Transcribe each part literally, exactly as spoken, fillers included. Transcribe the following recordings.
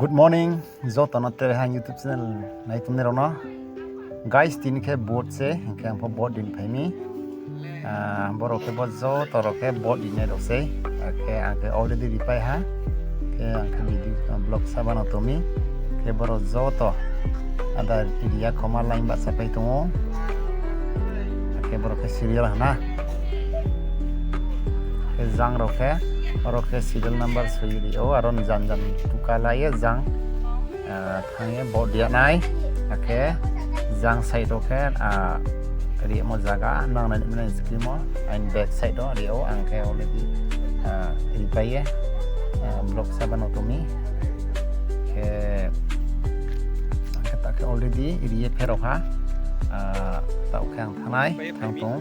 Good morning, joto no tre ha YouTube channel nai tongnai rao no. Guys, tini khe vote se, hing khe ang pho vote ri ni phai mi. Borao khe bo joto rao khe vote rinai rao sei. Akhe ang khe already ripai ha. Khe ang khe video, vlog sa bano tong mi. Khe borao joto ada ri ya khoma line bahcha pai tong ou. Akhe borao khe serial hana. Khe jang rao khe, aro khe serial number soi ri ou, aro ni jan jan tuka la ye jang, thanng ye vote ri ya nai. Akhe jang side rao khe, rimo zaga nangnai ni mane screen wo, aini back side wo ri ou, ang khe already ripai ye, vlog sa bano tong mi. Khe, ang khe ta khe already ri ye pherao ha, taoh khe ang thanngnai, thanng tong.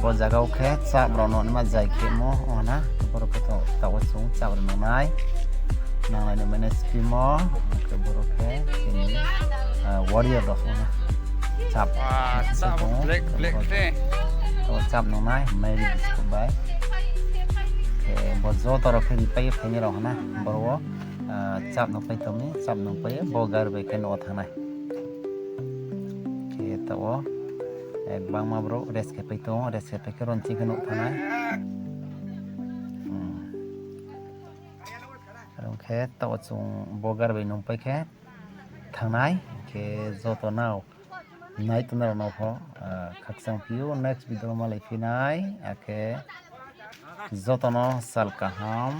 Bo zaga wo khe chap rao no naima zai khemo ong ha na, boro khe taoh wo chung chap rao nangnai. Nangnai ni mane screen wo, khe boro khe chini warrior rao ong ha. Chap, chap nangnai, Mairi biscuit bai. Khe bo joto rao khe ripai ye phainai rao ha na, boro wo chap nungpai tong mi, chap nungpai ye bo gari bai khe nouh wo thanngnai. Khe taoh wo, gbangma brouh rest khe pai tong ou, rest khe pai khe ron ching khe nouh thanngnai. Aro khe taoh wo chung bo gari bai nungpai khe thanngnai, khe joto nrao nai tongnai rao no pho khakchang phi ou, next video wo malai phi nai, akhe joto no sal kaham.